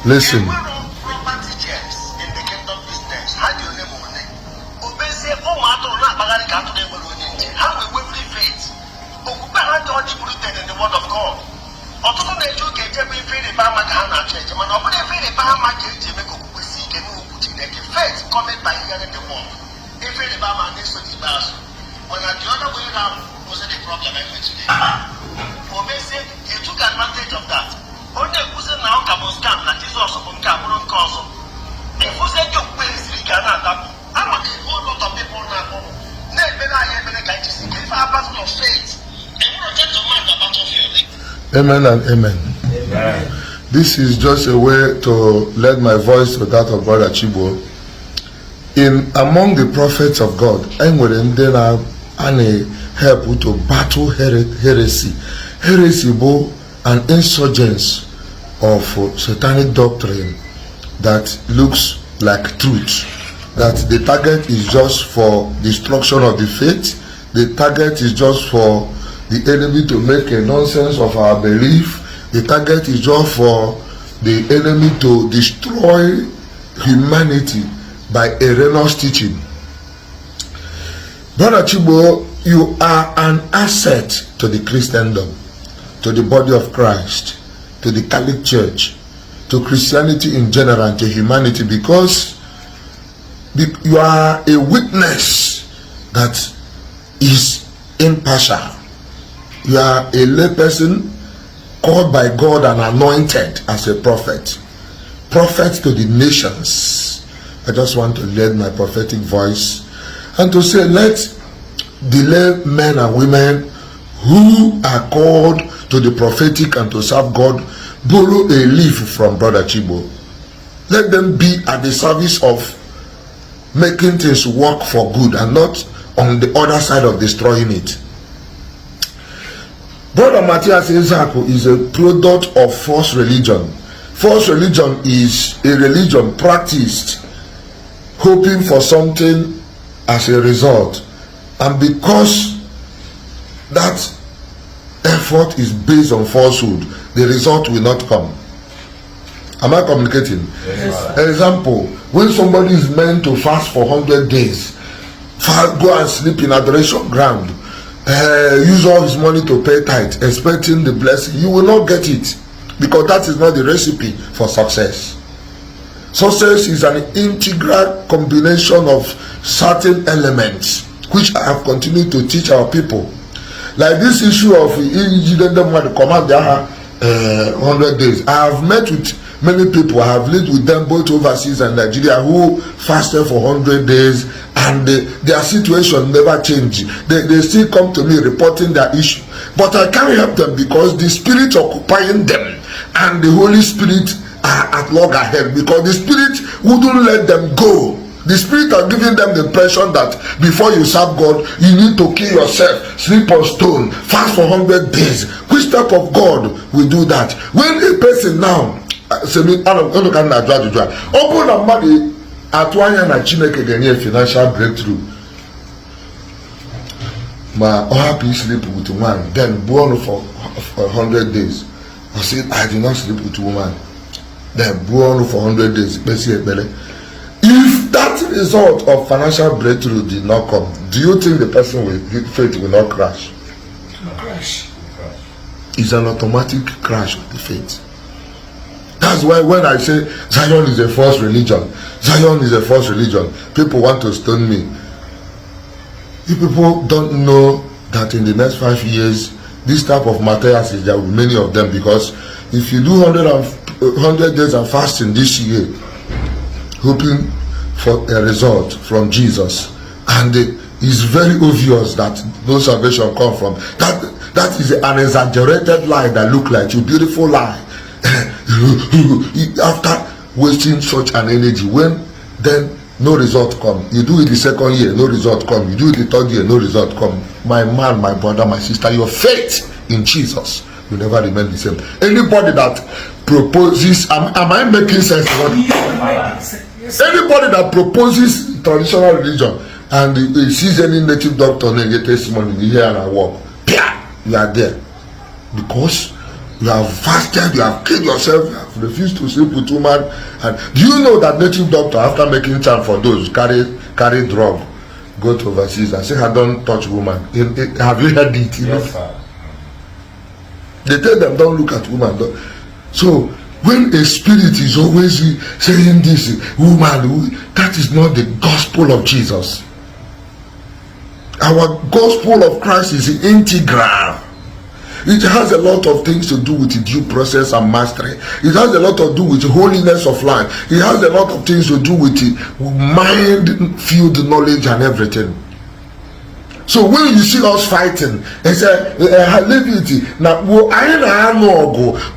Listen. When the other way around was the problem I went today. For me, say he took advantage of that. Only who's now come on scam that is also from Cameroon Council. If you say you pay the Ghana, I'm a whole lot of people now. If I pass your faith, and you get to man the battlefield. Amen and amen. Amen. This is just a way to lend my voice to that of Brother Chigbo. In among the prophets of God, and help to battle heresy. Heresy is an insurgence of satanic doctrine that looks like truth. That the target is just for destruction of the faith. The target is just for the enemy to make a nonsense of our belief. The target is just for the enemy to destroy humanity by erroneous teaching. Brother Chigbo, you are an asset to the Christendom, to the body of Christ, to the Catholic Church, to Christianity in general, and to humanity, because you are a witness that is impartial. You are a layperson called by God and anointed as a prophet. Prophet to the nations. I just want to lend my prophetic voice and to say, let the lay men and women who are called to the prophetic and to serve God borrow a leaf from Brother Chigbo. Let them be at the service of making things work for good and not on the other side of destroying it. Brother Matthias Ezeaku is a product of false religion. False religion is a religion practiced hoping for something as a result, and because that effort is based on falsehood, the result will not come. Am I communicating? Yes. Example, when somebody is meant to fast for 100 days, go and sleep in adoration ground, use all his money to pay tithe, expecting the blessing, you will not get it, because that is not the recipe for success. Success is an integral combination of certain elements, which I have continued to teach our people. Like this issue of the command 100 days. I have met with many people. I have lived with them both overseas and Nigeria who fasted for 100 days, and their situation never changed. They still come to me reporting their issue. But I can't help them because the spirit occupying them and the Holy Spirit are at loggerhead, because the spirit wouldn't let them go. The spirit are giving them the impression that before you serve God, you need to kill yourself, sleep on stone, fast for 100 days. Which type of God will do that? When a person now open a money at one year and Chineke get a financial breakthrough, my happy sleep with one, then born for 100 days. I said I did not sleep with a woman. Then born for 100 days. If that result of financial breakthrough did not come, do you think the person with faith will not crash? It will crash. It's an automatic crash of the faith. That's why when I say Zion is a false religion, Zion is a false religion, people want to stone me. If people don't know that in the next 5 years, this type of materials, there will be many of them, because if you do 100 days of fasting this year, hoping for a result from Jesus, and it's very obvious that no salvation come from that is an exaggerated lie that look like a beautiful lie. After wasting such an energy, when then no result come, you do it the second year, no result come, you do it the third year, no result come. My man, my brother, my sister, your faith in Jesus will never remain the same. Anybody that proposes, am I making sense? Anybody that proposes traditional religion and he sees any native doctor and get testimony, you hear and I walk, you are there, because You have fasted, you have killed yourself, you have refused to sleep with woman. And do you know that native doctor, after making time for those carry drug, go to overseas and say, I don't touch woman. Have you heard it? Yes, sir. They tell them, don't look at woman. So when a spirit is always saying this, woman, that is not the gospel of Jesus. Our gospel of Christ is integral. It has a lot of things to do with due process and mastery. It has a lot to do with holiness of life. It has a lot of things to do with mind-filled knowledge and everything. So when you see us fighting and say, now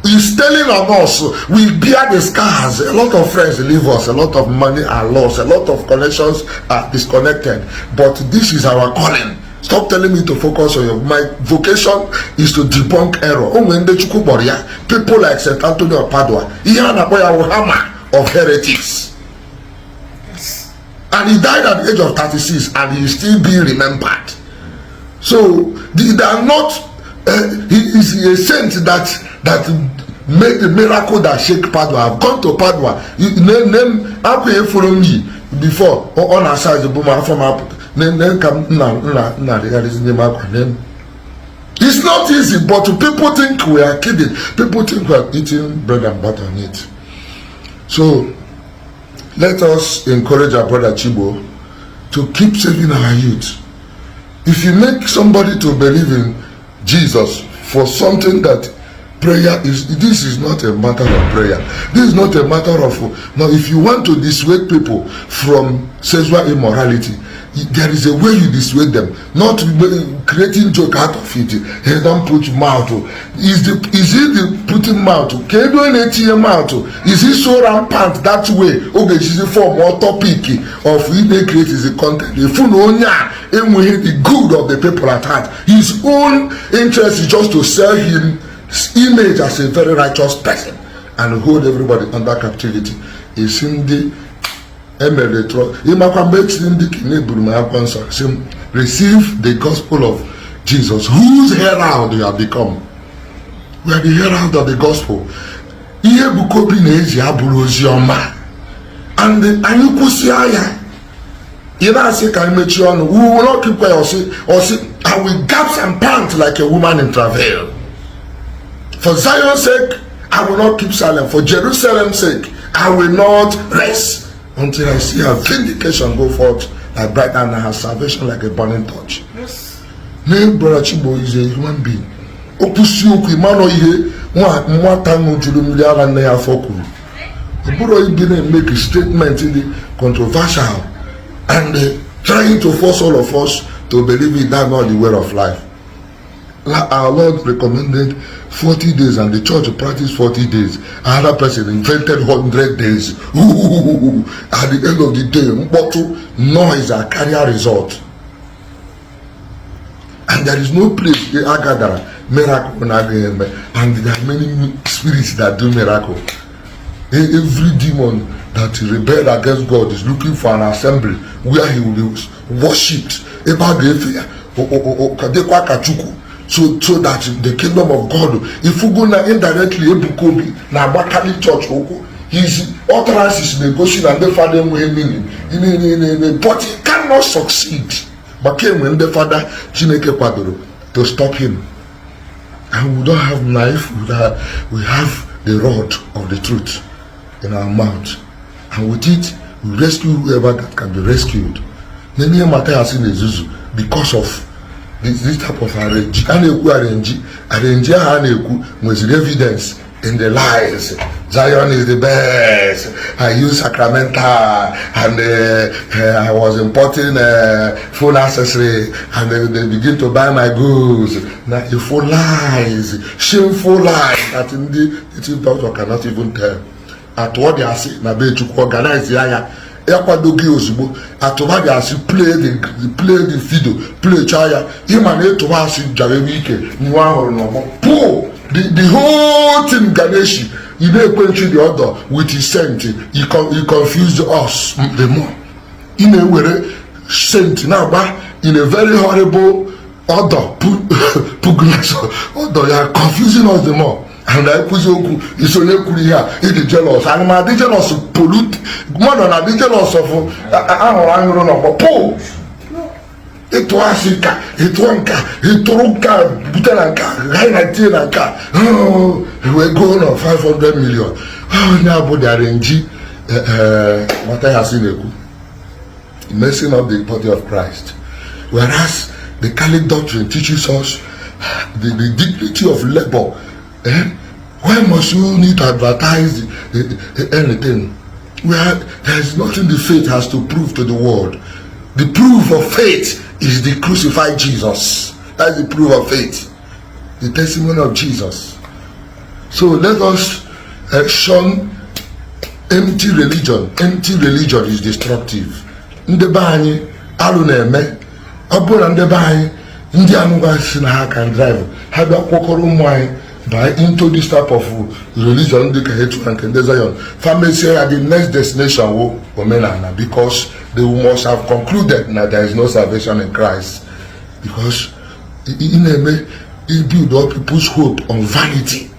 he's telling on us, we bear the scars. A lot of friends leave us, a lot of money are lost, a lot of connections are disconnected. But this is our calling. Stop telling me to focus on your. My vocation is to debunk error. People like St. Anthony of Padua, he had a hammer of heretics. Yes. And he died at the age of 36 and he is still being remembered. So they are not, he is a saint that made the miracle that shake Padua. I've gone to Padua. Name I've follow me before on our side the boomer from our. It's not easy, but people think we are kidding. People think we are eating bread and butter on it. So let us encourage our brother Chigbo to keep saving our youth. If you make somebody to believe in Jesus for something that prayer is, this is not a matter of prayer. This is not a matter of, now if you want to dissuade people from sexual immorality, there is a way you dissuade them, not creating joke out of it. Hey, don't put mouth. Is it the putting mouth? Can you do anything mouth? Is it so rampant that way? Okay, this is for more topic of they create is the content. If you know the good of the people at heart, his own interest is just to sell him image as a very righteous person and hold everybody under captivity. Is in the receive the gospel of Jesus, whose herald you have become. We are the herald of the gospel. And we will not keep quiet or say, I will gasp and pant like a woman in travail. For Zion's sake, I will not keep silent. For Jerusalem's sake, I will not rest until I see her vindication go forth like bright and her salvation like a burning torch. Yes. Name brother Chigbo is a human being. Opusioku imano ihe mwata ngujulu miliara na ya fokuru. Oburo ibine make a statement in the controversial and trying to force all of us to believe it. That's not the way of life. Our Lord recommended 40 days and the church practiced 40 days. Another person invented 100 days. Ooh, at the end of the day, noise a carrier result. And there is no place they are gathered miracle and there are many spirits that do miracle. Every demon that rebelled against God is looking for an assembly where he will be worshipped. So that the kingdom of God, if you go now indirectly, na Bakali church, his utterances negotiate and the father meaning, but he cannot succeed. But came when the father Chineke Kwadoro to stop him. And we don't have knife, we have the rod of the truth in our mouth. And with it, we rescue whoever that can be rescued. Because of this type of arrange with evidence in the lies. Zion is the best. I use sacramental and I was importing phone accessory and they begin to buy my goods. Now, full lies, shameful lies that in the native doctor cannot even tell. At what they are saying, na be to organize the aya. Ekwadogi ozugbo atụba ga-asị play the video play chaya ịma na ịtụba asị jarewe ike nwa ahụrụ n'ọgbọ pull the whole thing ganeshi ị na-ekwenchi the other with his scent. He confused us the more. Ị na-ewere scent na-agba in a very horrible order pugness order. You are confusing us the more. and I kuzi oku isonye kwuru ihe a ịdị jealous and ma dị jealous pollute mmadụ na dị jealous of ahụrụ anyụrụ n'ọgbọ po ịtụ asị nka ịtụ nka ịtụrụ nka bute na nka gaa na tie na nka wee go na 500 million onye abụ dịara nji mata ya sị na-ekwu messing up the body of Christ, whereas the Catholic doctrine teaches us the dignity of labor. Why must you need to advertise anything where there is nothing the faith has to prove to the world? The proof of faith is the crucified Jesus. That's the proof of faith, the testimony of Jesus. So let us shun empty religion. Empty religion is destructive. Ndị be anyị alụ na-eme ọ bụrụ na ndị be anyị ndị anụgwa si na ha can drive ha bịa kwọkọrọ ụmụ anyị by into this type of religion dị ka etu nke ndị Zion family at the next destination wo omenala, because they must have concluded that there is no salvation in Christ, because ị na-eme build up people's hope on vanity.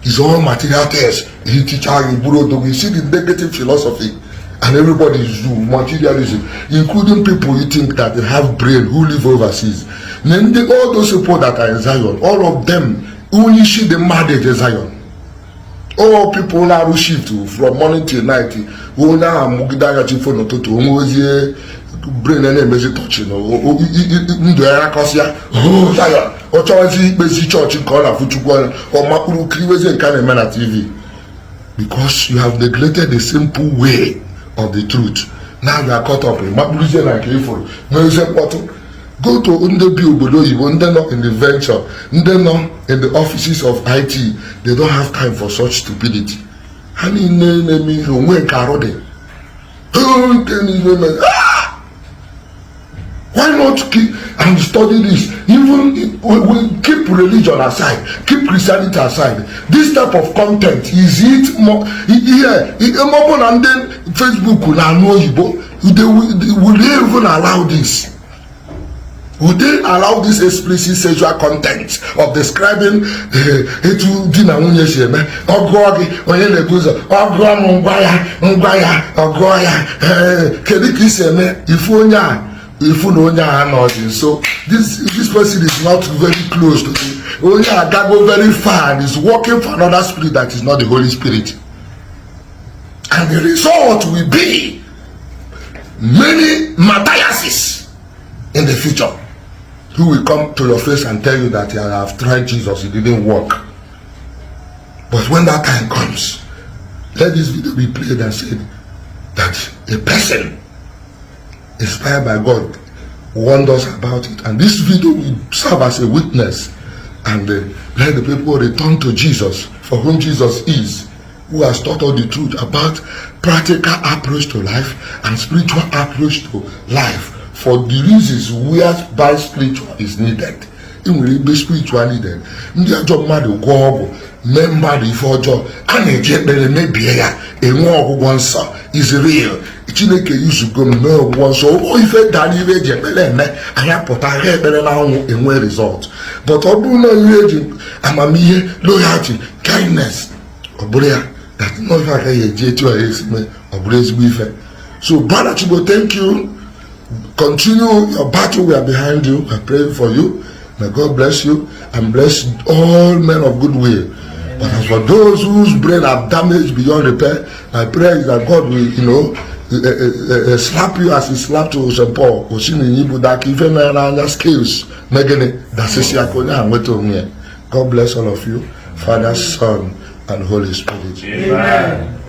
It's all material things. He teach how you you see the negative philosophy. And everybody is do materialism, including people you think that they have brain who live overseas. Then all those people that are in Zion, all of them only see the marriage in Zion. All people now who shift from morning till night, who now mugidaya chifo to brain and music touching. Oh Zion, or Chawazi basic church in Kola Fuchukwan, or Makuru Kriwezi and Kanemana TV. Because you have neglected the simple way of the truth. Now you are caught up in Mabulize and careful. Go to Undebi below you, in the venture, in the offices of IT. They don't have time for such stupidity. Honey, why not keep and study this? Even we keep religion aside, keep Christianity aside. This type of content, is it more here? And then Facebook will know Igbo. Will they even allow this? Would they allow this explicit sexual content of describing etu di na nwunye si eme ọgụ gị onye na-eguzo ọgụ ngwaya ọgụ kedu ka isi eme ifu onye a ifu na onye a nọdị. So this person is not very close to me. Onye a go very far and is working for another spirit that is not the Holy Spirit, and the result will be many Matthiases in the future who will come to your face and tell you that I have tried Jesus, it didn't work. But when that time comes, let this video be played and said that a person inspired by God warned us about it, and this video will serve as a witness, and let the people return to Jesus, for whom Jesus is, who has taught all the truth about practical approach to life and spiritual approach to life, for the reasons whereby spiritual is needed. In will be spiritual needed. Ndị ajọ mmadụ gwọ ọgwụ mee mmadụ ife ọjọọ a na-eji ekpere mebie ya enwe ọgwụgwọ nsọ is real. Chineke yuzugo mee ọgwụgwọ nsọ ụgbọ ife dara ife eji ekpere eme anya pụta ha ekpere na anwụ enwe result. But ọ bụrụ na ihe eji amamihe, loyalty, kindness ọ bụrụ ya that no ife aka ya eji etu ya esi mee ọ bụrụ ezigbo ife. So Brother Chigbo, thank you. Continue your battle. We are behind you. I pray for you. May God bless you and bless all men of goodwill. But as for those whose brain are damaged beyond repair, my prayer is that God will, slap you as he slapped to St. Paul. God bless all of you, Father, Son, and Holy Spirit. Amen.